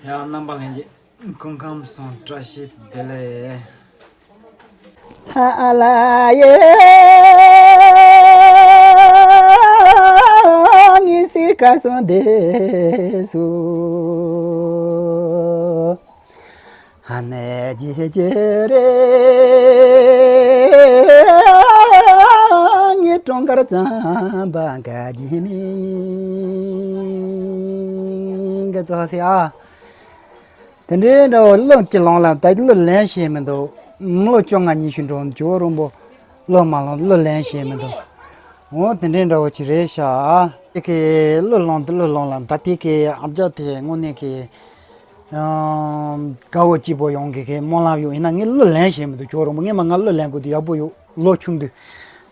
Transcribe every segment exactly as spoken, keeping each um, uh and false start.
ཡང་རྣམ་པ་ལྷན་རྒྱས་སྐུ་ཁམས་བཟང་། བཀྲ་ཤིས་བདེ་ལེགས། ཧ་ལ་ཡེ། ཉི་ཟེར་སྐར་གསུམ་འདི་སུ། ཧ་ནེ་ཇི་ཇི་རེ། ཉི་གྲོང་དཀར་རྩམ་པ་ག་ཇི་མིན་ག་ཙོ་ཧ་སི་ཨ། དེ་འདྲའི་འདྲ་བོ་བློ་ཅི་ལོང་ལ་ད་བློ་ལེན་ཤེས་མི་འདུག། ལོ་བཅོ་ལྔ་ཉི་ཤུ་འགྲོ་ཇོ་རོང་པོ་བློ་མ་ལོང་བློ་ལེན་ཤེས་མི་འདུག། འོ་དེ་འདྲའི་འདྲ་བོ་ཅི་རེད་ཤག། དེ་གི་བློ་ལོང་དེ་བློ་ལོང་ལ་ད་དེ་གི་ཨ་ཅག་དེ་དངོས་གནས་གི་དགའ་བོ་སྐྱིད་པོ་ཡོང་གི་གི་སྨོན་ལམ་ཡོད། ཡིན་ན་ངས་བློ་ལེན་ཤེས་མི་འདུག། ཇོ་རོང་པོ་ངས་མ་ང་བློ་ལེན་དགོས་དུས་ཡག་པོ་ཡོད། ལོ་ཆུང་དུས།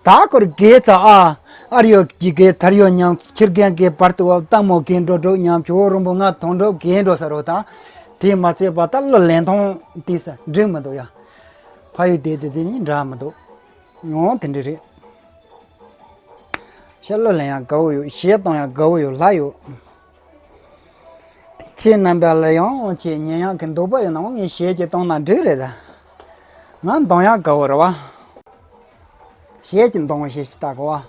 ད་ཁོར་རྒས་ཚ་ཨ། ཨར་ཡོ་གི་རྒས་ཐར་ཡོ་ཉམས་ཁྱི་རྒན་རྒས་བར་དུ་བ་སྟག་མོ་རྒས་འགྲོ་འགྲོ་ཉམས་ཇོ་རོང་པོ་ང་དོང་འགྲོ་རྒས་འགྲོ་ས་རོ་ད། དེས་མ་ཚད་པ་ད་བློ་ལེན་ཐོང་དེ་ས་འགྲིག་མི་འདུག་ཡ། ཕ་ཡུལ་བསྡད་དེ་དེ་ནི་འདྲ་མི་འདུག། ཡང་དེ་འདྲ་རེད། ཤ་བློ་ལེན་ཡང་དགའ་བོ་ཡོད། གཞས་གཏོང་ཡང་དགའ་བོ་ཡོད་ལྷ་ཡོད། ཁྱེད་རྣམ་པ་ལ་ཡང་ཁྱེད་ཉན་ཡག་གི་འདོད་པ་ཡོད་ན་ངས་གཞས་ཅིག་གཏོང་ན་འགྲིག་རེད་ད། ང་གཏོང་ཡག་དགའ་བོ་རེད་བ། གཞས་ཅིག་གཏོང་བ་གཞས་ཅིག་ལྟ་གོ་བ།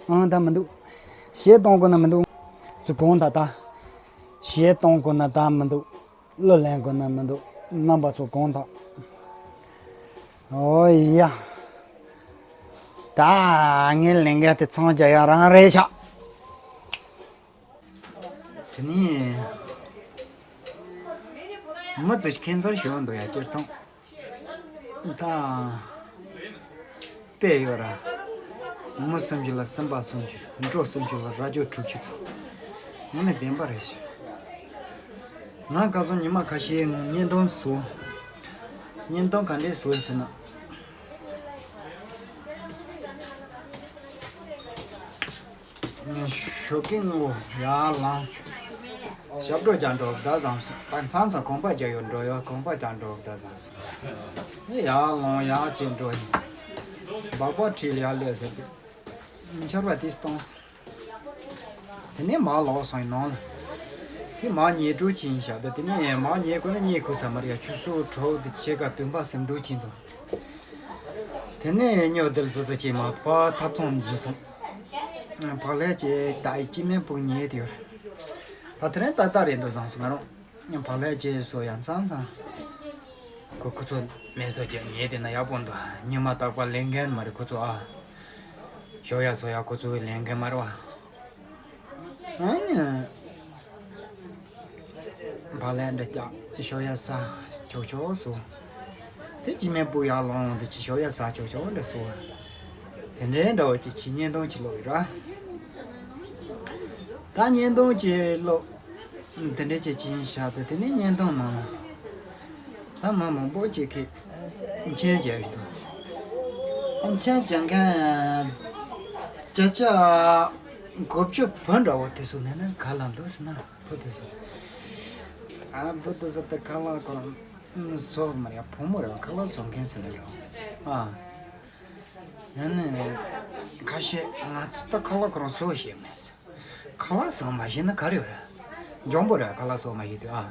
ཨང་ད་མི་འདུག། གཞས་གཏོང་དགོས་ན་མི་འདུག། ཚུར་གོང་ད་ད། གཞས་གཏོང་དགོས་ན་ད་མི་འདུག། བློ་ལེན་དགོས་ན་མི་འདུག། རྣམ་པ་ཚོ་གོང་དང་། ཨོ་ཡ། ད་ངས་ལེན་མཁན་དེ་ཚང་རྒྱ་ཡ་རང་རེད་ཤག། དེ་ནི། མི་ཚོས་ཁྱད་མཚར་ཞིག་འདུག་ཡ་སྤྱིར་བཏང་། ད། དཔེ་ཡོད་ར། མི་སུམ་ཅུ་ལ་སེམས་པ་སུམ་ཅུ། འགྲོ་སུམ་ཅུ་ལ་རྭ་ཅོ་དྲུག་ཅུ་ཚོ། ངོ་ནས་བདེན་པ་རེད་ཤག། ང་ཁ་སང་ཉི་མ་ཁ་ཤས་སྔོན་བརྙན་ཐུང་བཟོ། བརྙན་ཐུང་ག་འདྲས་བཟོས་ཟེར་ན། ཞོགས་ཀས་ངོ་ཡར་ལངས། ཞབས་བྲོ་རྒྱག་འགྲོ་བ་ད་བཟང་སོང་། ད་མཚམས་མཚམས་གོམ་པ་རྒྱག་ཡོད་འགྲོ་ཡོད་གོམ་པ་རྒྱག་འགྲོ་བ་ད་བཟང་སོང་། ཡར་ལངས་ཡར་བྱེད་འགྲོ་ཡིན། སྦག་སྦག་ཁྲིད་ལ་ཡར་སླེབས་ཟེར་དུས། ཆར་པ་དེ་སྟོང་སོང་། དེ་ནས་མར་ལོག་སོང་ཡིན་ནང་ལ། དེ་མར་ཉལ་འགྲོ་ཕྱིན་བཞག་ད་དེ་ནས་མར་ཉལ་དགོས་ན་ཉལ་དགོས་ས་མ་རེད་ཡ། ཆུ་ཚོད་དྲུག་དེ་ཕྱེད་ཀ་བདུན་པ་ཟིན་འགྲོ་ཕྱིན་འདུག། དེ་ནས་སྨྱོ་དེར་ཙོ་ཙོ་ཅིག་མ་ཕར་ཐབ་ཚང་འཛུལ་སོང་། བག་ལེབ་ཅིག་ད་ཡི་སྐྱེ་དམན་ཕྲུག་ཉལ་དེ་ཡོད་རེད། ད་དེ་རིང་ཏག་ཏག་རེད་འདུག་བཟང་སོང་ང་རང་། བག་ལེབ་ཅིག་བཟོ་ཡ་མཚམས་མཚམས། ཁོ་ཁོ་ཚོ་མེད་ས་ཅིག་ཉལ་དེ་ན་ཡག་པོ་འདུག། ཉི་མ་རྟག་པར་ལེན་མཁན་མ་རེད་ཁོ་ཚོ་ཨ། ཞོགས་ཡ་བཟོ་ཡ་ཁོ་ཚོ་ལེན་མཁན་མ་རེད་བ། ཨ་ནི། བག་ལེབ་འདྲ་རྒྱག་ཞོགས་ཡ་ཟ་ཆོག་ཆོག་བཟོ། དེ་སྐྱེ་དམན་ཕྲུག་ཡར་ལངས་དེ་ཅི་ཞོགས་ཡ་ཟ་ཆོག་ཆོག་འདྲ་བཟོ། དེ་འདྲའི་འདྲ་བོ་ཅིག་བྱེད་བརྙན་ཐུང་ཅིག་ཀློག་ཡོད་ར། ད་བརྙན་ཐུང་ཅིག་ཀློག། དེ་འདྲའི་ཅིག་བྱས་བཞག་ད་དེ་ནས་བརྙན་ཐུང་ནང་ལ། ད་མི་མང་པོ་ཅིག་གིས་མཆན་རྒྱག་གི་འདུག། མཆན་རྒྱག་མཁན་བརྒྱ་ཆ་དགུ་བཅུ་བུ་འདྲ་བོ་དེ་ཚོ་ནས་ན་ག་ལ་འདུག་ཟེར་ན་བུ་དེ་ཚོ། ཨ་བུ་དེ་ཚོ་དེ་ག་ལ་གོ་རང་བཟོ་མ་རེད་བུ་མོ་རེད་བ་ཁ་ལག་བཟོ་མཁན་ཟེར་ན་རེད་བ། ཨ། ཡང་ནི་ཁ་ཤས་ང་ཚོ་ད་ཁ་ལག་ཁོ་རང་བཟོ་ཤེས་མེད་ཟེར། ཁ་ལག་བཟོ་མ་ཤེས་ན་ག་རེ་ཡོད་རེད། འཇོན་པོ་རེད་ཁ་ལག་བཟོ་མ་ཤེས་དུས་ཨ།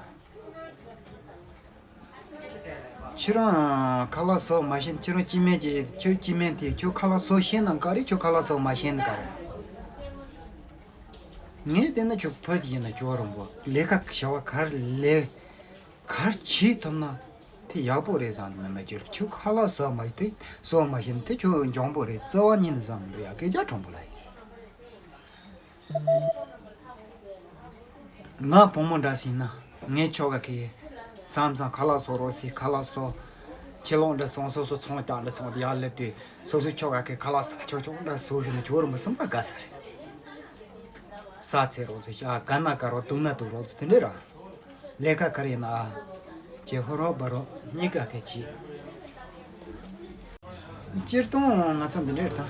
ཁྱེད་རང་ཁ་ལག་བཟོ་མ་ཤེས་ཁྱེད་རང་སྐྱེ་དམན་གྱི་ཁྱོད་སྐྱེ་དམན་དེ་ཁྱོད་ཁ་ལག་བཟོ་ཤེས་ན་ག་རེ་ཁྱོད་ཁ་ལག་བཟོ་མ་ཤེས་ན་ག་རེ། ངས་བལྟས་ན་ཁྱོད་བུ་དེ་ཡིན་ན་ཁྱོད་རང་པོ་ལས་ཀ་བྱ་བ་ག་རེ་ལས་ག་རེ་བྱེད་ཐུབ་ན་དེ་ཡག་པོ་རེད་བསམ་ནས་མ་ཁྱོད་ཁྱོད་ཁ་ལག་བཟོ་མ་ཤེས་དེ་བཟོ་མ་ཤེས་ན་དེ་ཁྱོད་འཇོན་པོ་རེད་རྩ་བ་ཉིད་ནས་བསམ་མི་འདུག་ཡ་སྐད་ཆ་དྲང་པོ་ལ་ཡིན། ང་བུ་མོ་འདྲ་ཟིན་ན་ངའི་ཁྱོ་ག་གིས་མཚམས་མཚམས་ཁ་ལག་བཟོ་རོགས་ཟེར་ཁ་ལག་བཟོ། ཕྱི་ལོགས་འདྲ་སོང་། སོ་སོ་ཚོང་རྒྱག་འདྲ་སོང་། ཡར་སླེབས་དུས་སོ་སོའི་ཁྱོ་ག་གི་ཁ་ལག་ཟ་ཆོག་ཆོག་འདྲ་བཟོ་ཞིག་ན་ཇོ་རུ་མི་སེམས་པ་དགའ་ས་རེད། ས་ཚེ་རོགས་ཚོ་ཤ་ག་ན་དཀར་བ་དུག་ན་དུག་རོགས་ཚོ་དེ་འདྲས་ར། ལས་ཀ་ག་རེ་ཡིན་ན་ཨ། ཇེ་ཧོ་རོ་བ་རོ་གཉིས་ཀ་གི་བྱེད། སྤྱིར་བཏང་ང་ཚོ་འདི་འདྲས་རེད་ད།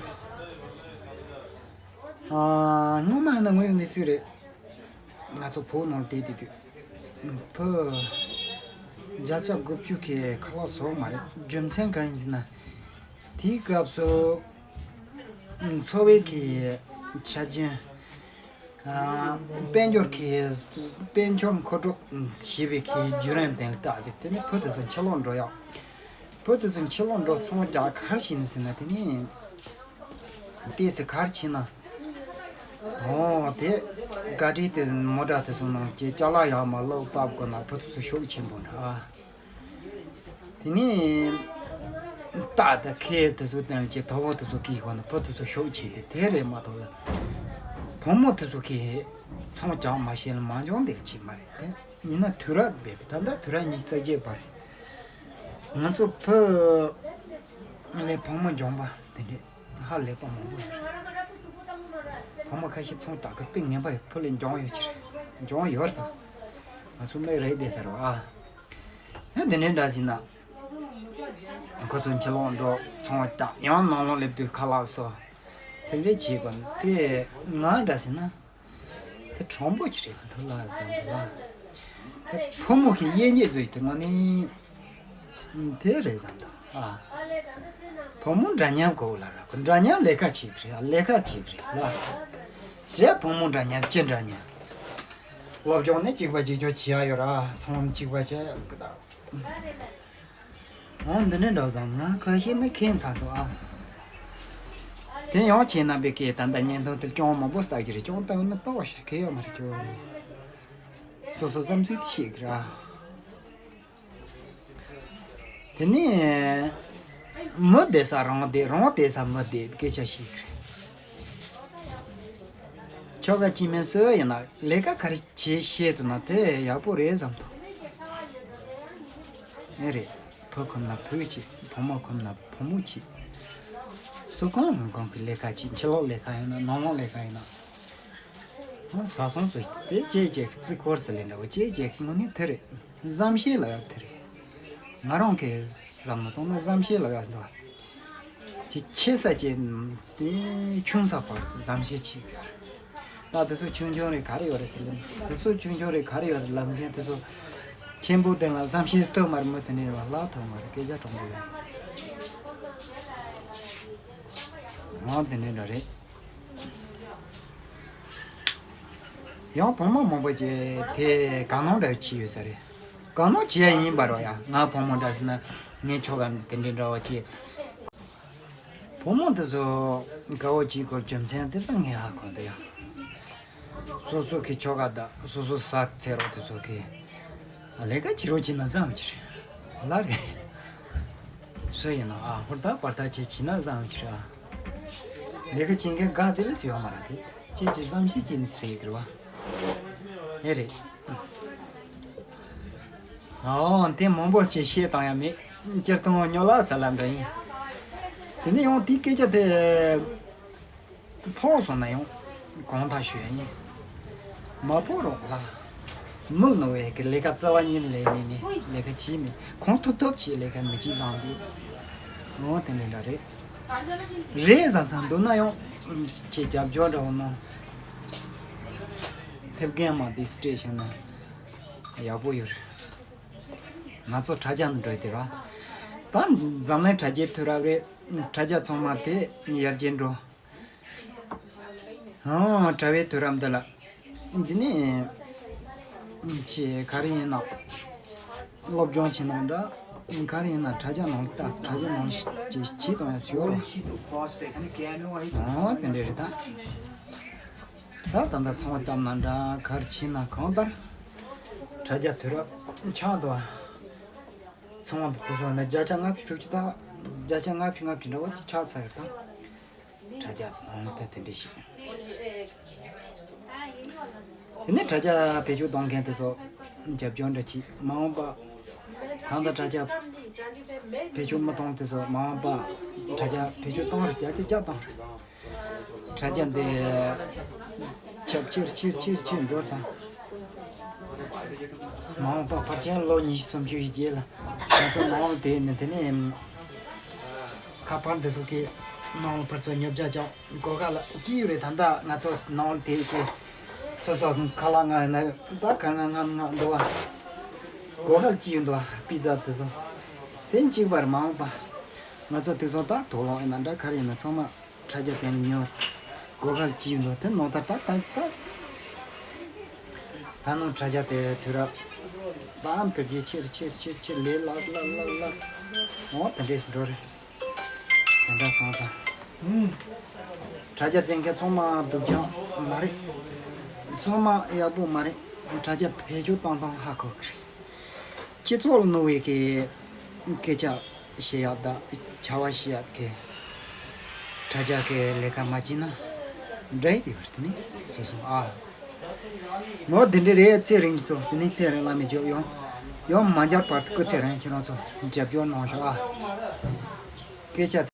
ཨ། སྔོན་མ་ཡིན་ན་དངོས་ཡོད་གནས་ཚུལ་རེད། ང་ཚོ་བོད་ནང་བསྡད་དེ་དུས། བུ། བརྒྱ་ཆ་དགུ་བཅུ་གི་ཁ་ལག་བཟོ་མ་རེད། རྒྱུ་མཚན་ག་རེ་ཡིན་ཟེར་ན། དེའི་སྐབས་སུ། འཚོ་བའི་གི་ཆ་རྐྱེན། ཨ། དཔལ་འབྱོར་གི། དཔལ་འབྱོར་མཁོ་སྒྲུབ་བྱེད་པའི་གི་བརྒྱུད་རིམ་དེ་ལ་བལྟས་ཏེ། དེ་ནས་བུ་དེ་ཚོ་ཕྱི་ལོགས་འགྲོ་ཡག་བུ་དེ་ཚོ་ཕྱི་ལོགས་འགྲོ་ཚོང་རྒྱག་ག་རེ་བྱས་ནས་ཟེར་ན། དེ་ནས་ལྟས་ཚེ་ག་རེ་བྱས་ན། འོ་དེ་ག་དྲི་དེ་མོ་ཊ་དེ་ཚོ་ནང་གི་ཅ་ལག་ཡག་མ་ལོག་བབས་དགོས་ན་བུ་དེ་ཚོ་ཤུགས་ཆེན་པོ་འདྲ། དེ་ནས་རྟ་དང་ཁལ་དེ་ཚོ་སྟོན་གྱི་དོ་པོ་དེ་ཚོ་གིས་གོ་ན་བུ་དེ་ཚོ་ཤུགས་ཆེ་དེ་དེ་རེད་མ་གཏོགས་ལ། བུ་མོ་དེ་ཚོ་གིས་ཚོང་རྒྱག་མ་ཤེས་ལ་མ་འཇོན་དེ་ཅིག་མ་རེད་དེ། མིན་ན་དུས་རབས་འབད་པས་ད་ལྟ་དུས་རབས་ཉི་ཤུ་རྩ་བརྒྱད་པ་རེད། ང་ཚོ་བུ་ལས་བུ་མོ་འཇོན་པ་དེ་འདྲས་ཧ་ལས་པ་མང་པོ་ཡོད་རེད། བུ་མོ་ཁ་ཤས་ཚོང་རྒྱག་གི་དཔེ་ངན་པ་ཡོད། བུ་ལས་འཇོན་ཡོད་ཀྱི་རེད། འཇོན་ཡོད་རེད་ད། ང་ཚོ་མི་རེད་བསྡད་ས་རེད་བ། ཡང་དེ་འདྲའི་འདྲ་ཞིག་ན། ཁོ་ཚོ་ཕྱི་ལོགས་འགྲོ་ཚོང་རྒྱག་ཡང་ནང་ལོགས་སླེབས་དུས་ཁ་ལག་བཟོ། དེ་འདྲའི་བྱེད་དགོས་ན་དེ་ང་འདྲ་ཞིག་ན། དེ་གྲུང་པོ་ཅིག་རེད་མི་འདུག་ལ་བསམ་འདུག་ལ། དེ་བུ་མོ་གི་གཡས་ཉེས་ཚོས་དེ་ངོ་ནི། དེ་རེད་བསམ་འདུག་ཨ། བུ་མོ་འདྲ་མཉམ་གོ་ལ་ར་གོ་འདྲ་མཉམ་ལས་ཀ་བྱེད་གི་རེད། ཨ་ལས་ཀ་བྱེད་གི་རེད་ལ། གཞན་བུ་མོ་འདྲ་མཉམ་ཅི་འདྲ་མཉམ། སློབ་སྦྱོང་ནི་གཅིག་པ་གཅིག་གྱུར་བྱེད་ཡ་ཡོད་ར། ཚང་མ་གཅིག་པ་བྱེད་ཡ་ཡོད་གི་ད། འོ་འདི་འདྲ་འདྲ་བཟང་ན་ཁ་ཤས་ནི་ཁེངས་ཚར་འདུག་ཨ། དེ་ཡང་ཁྱེད་རྣམ་པས་ཀྱིས་ད་ལྟ་བརྙན་ཐུང་དེར་ཅུང་མང་པོ་ལྟ་གི་རེད། ཅུང་ལྟ་ཡོད་ན་ལྟ་བ་ཤ་ཁེ་ཡོད་མ་རེད་ཅོ། སོ་སོ་བསམ་ཚུལ་ཤེས་གི་ར། དེ་ནས་མི་བསྡད་ས་རང་བསྡད། རང་བསྡད་ས་མི་བསྡད་སྐད་ཆ་ཤེས་གི་རེད། ཁྱོ་ག་སྐྱེ་དམན་སུ་ཡིན་ན་ལས་ཀ་ག་རེ་བྱེད་ཤེས་འདུག་ན་དེ་ཡག་པོ་རེད་བསམ་འདུག་ཨེ་རེད། བུ་ཁོམ་ན་བུ་གཅིག་བུ་མོ་ཁོམ་ན་བུ་མོ་གཅིག་སུ་གང་རུང་གང་གི་ལས་ཀ་གཅིག་ཕྱི་ལོགས་ལས་ཀ་ཡིན་ན་ནང་ལོགས་ལས་ཀ་ཡིན་ན། ཨ་བཟའ་ཚང་ཚོ་དེ་ཅེ་ཅེ་གི་རྩིས་སྐོར་ཟེར་ལེ་འདྲ་བོ་ཅེ་ཅེ་གི་ངོ་ནི་དེ་རེད། བསམ་ཤེས་ལབ་ཡ་དེ་རེད། ང་རང་གི་བསམ་བློ་གཏོང་ན་བསམ་ཤེས་ལབ་ཡ་འདུག་ཅི་ཆེ་ས་ཅན་དེ་ཆུང་ས་བར་བསམ་ཤེས་བྱེད་དགོས། ད་དེ་ཚོ་ཆུང་ཆུང་རེད་ག་རེ་ཡོད་རེད་ཟེར་ལབ། དེ་ཚོ་ཆུང་ཆུང་རེད་ག་རེ་ཡོད་རེད་ལབ་མཁན་དེ་ཚོ་ཆེན་པོ་དེ་ལ་བསམ་ཤེས་སྟོན་མ་རེད། མོ་དེ་ནས་བ་ལ་ཐོག་མ་རེད། སྐད་ཆ་དྲང་པོ་ཡོད། འོ་དེ་ནས་འདྲ་རེད། ཡང་བུ་མོ་མང་པོ་ཅིག་དེ་དགའ་སྣང་འདྲ་བྱས་ཡོད་ས་རེད། དགའ་སྣང་བྱེད་ཡ་ཡིན་པ་རོ་ཡ། ང་བུ་མོ་འདྲ་ཟེར་ན་ངའི་ཁྱོ་ག་དེ་འདྲའི་འདྲ་བ་ཅིག་བུ་མོ་དེ་ཚོ་དགའ་བོ་བྱེད་དགོས་རྒྱུ་མཚན་དེ་ད་ངས་ཧ་གོ་འདུག་ཡ། སོ་སོ་གི་ཁྱོ་ག་དང་སོ་སོ་ས་ཚེ་རོགས་དེ་ཚོ་གི་ལས་ཀ་བྱེད་རོགས་བྱེད་ན་བཟང་བ་ཅིག་རེད། ལ་རེད། སུ་ཡིན་ན་ཨ་ཧུར་ཐག་བར་ཐག་བྱེད་བྱེད་ན་བཟང་བ་ཅིག་རེད་ཨ། ལས་ཀ་བྱེད་མཁན་དགའ་དེ་ལས་སུ་ཡོད་མ་རེད་དེ། ཅེས་ཀྱི་བསམ་ཤེས་ཀྱི་ཚེ་གི་རེད་བ། ཨེ་རེད། ཨོ་དེ་མང་པོ་ཞིག་བཤད་བཏང་ཡ་མེད། སྤྱིར་བཏང་སྨྱོ་ལགས་ཟེར་ལབ་འདྲ་ཡིན། དེ་ནས་ཡང་དེའི་སྐད་ཆ་དེ་ཕོག་སོང་ན་ཡང་གང་ལྟར་ཞུ་ཡ་ཡིན། མ་ཕོག་རོགས་ལ། མི་ནོར་བའི་གི་ལས་ཀ་རྩ་བ་ཉིད་ལས་མེད་ནི་ལས་ཀ་བྱེད་མི་གང་ཐུབ་ཐུབ་བྱེད། ལས་ཀ་མི་བྱེད་བཟང་འདུག་ཨོ་དེ་འདྲ་འདྲ་རེད། རེད་བཟང་བཟང་འདུག་ན་ཡང་ཁྱེད་རྒྱབ་སྐྱོར་འདྲ་བོ་གནང་། ཐེབས་རྒན་མ་དེ་སྤྲད་བྱུང་ན་ཡག་པོ་ཡོད་རེད། ང་ཚོ་དྲ་རྒྱ་ནང་འགྲོ་དེ་ར། ད་འཛམ་གླིང་དྲ་རྒྱའི་དུས་རབས་རེད། དྲ་རྒྱ་ཚང་མ་དེ་ཡར་རྒྱས་འགྲོ། ཨང་དྲ་བའི་དུས་རབས་འདི་ལ། འདི་ནི་ཆེ་ག་རེ་ཡིན་ན། སློབ་སྦྱོང་བྱེད་ན་འདྲ། ག་རེ་ཡིན་ན་དྲ་རྒྱ་ནང་ལ་ལྟ། དྲ་རྒྱ་ནང་ལ་ཅིག་བྱེད་དང་ཡ་ཞུ་རོགས། ཨང་དེ་འདྲ་རེད་ད། ད་ད་ལྟ་ཚོང་བརྒྱབ་ན་འདྲ་ག་རེ་བྱེད་ན་གང་ལྟར། དྲ་རྒྱ་དུས་རབས་ཆགས་འདུག་ཚོང་བ་འདི་ཚོ་ནི་བརྒྱ་ཆ་ལྔ་བཅུ་དྲུག་ཅུ་དང་བརྒྱ་ཆ་ལྔ་བཅུ་ལྔ་བཅུ་འདྲ་བོ་ཅིག་ཆགས་ཚར་ཡོད་ད། དྲ་རྒྱ་ནང་ལ་ད་དེ་འདྲ་ཞིག་དེ་ནས་དྲ་རྒྱ་བེད་སྤྱོད་གཏོང་མཁན་དེ་ཚོ་རྒྱབ་སྐྱོར་འདྲ་བྱེད། མ་འོངས་པ་གང་ལྟར་དྲ་རྒྱ་ བེད་སྤྱོད་མི་གཏོང་དེ་ཚོ་མ་འོངས་པ་དྲ་རྒྱ་བེད་སྤྱོད་གཏོང་རེ་རྒྱ་ཆེ་རྒྱ་གཏོང་རེ། དྲ་རྒྱ་འདི་ཁྱབ་ཆེར་ཆེར་ཆེར་ཆེར་འགྲོ་དང་། མ་འོངས་པ་ཕལ་ཆེར་ལོ་ཉི་ཤུ་སུམ་ཅུ་ཡི་རྗེས་ལ་ང་ཚོ་མ་འོངས་དེ་ནི་དེ་ནས་ཁ་པར་འདི་ཚོ་གི་ནང་ལ་ཕར་ཚུར་ཉོ་བྱ་བྱ་སྒོ་ཁ་ལ་ཅི་ཡོད་རེད། ད་ལྟ་ང་ཚོ་ནང་ལ་དེ་ཆེ་སོ་སོ་ཁ་ལག་ང་ཡིན་ན་ད་ག་ང་ང་ང་འདུག་བ། སྒོ་ཁ་ལ་ཅི་ཡོད་འདུག་བ། པི་ཛ་དེ་ཚོ་དེ་གཅིག་པར་མ་འོངས་པ་ང་ཚོ་དེ་ཚོ་ད་དུག་ལོག་ཡིན་ན་འདྲ་ག་རེ་ཡིན་ན་ཚང་མ་དྲ་རྒྱ་དེ་ནས་ཉོ། སྒོ་ཁ་ལ་ཅི་ཡོད་འདུག་དེ་ནང་ད་ད་ད་ད། ད་ནང་དྲ་རྒྱ་དེ་དུས་རབས་ད་འཕེལ་རྒྱས་ཆེར་ཆེར་ཆེར་ཆེར་ལས་སླ་སླ་སླ་སླ། འོ་དེ་འདྲས་སུ་འགྲོ་རེད། དེ་འདྲ་སོང་ཙང་། དྲ་རྒྱ་བཙན་མཁན་ཚང་མ་སྡུག་ཅག་མ་རེད། ཚང་མ་ཡག་པོ་མ་རེད། དྲ་རྒྱ་བེད་སྤྱོད་གཏོང་སྟངས་ཧ་གོ་གི་རེད། སྤྱི་ཚོགས་ལ་གནོད་བའི་གི་སྐད་ཆ་བཤད་ཡག་དང་བྱ་བ་བྱེད་ཡག་གི་དྲ་རྒྱ་གི་ལས་ཀ་མ་བྱས་ན་འདྲ་ཡི་ཡོད་རེད་ནི་སོ་སོ་ཨ། ནོར་དེ་འདྲ་རེད། ཚེ་རིང་གི་ཚོ་དེ་ནི་ཚེ་རིང་བླ་མའི་རྒྱབ་ཡོང་ཡོང་མ་འཇག་བར་དུ་སྐུ་ཚེ་རིང་ཁྱེད་རང་ཚོ་རྒྱབ་སྐྱོར་གནང་ཤོག་ཨ། སྐད་ཆ།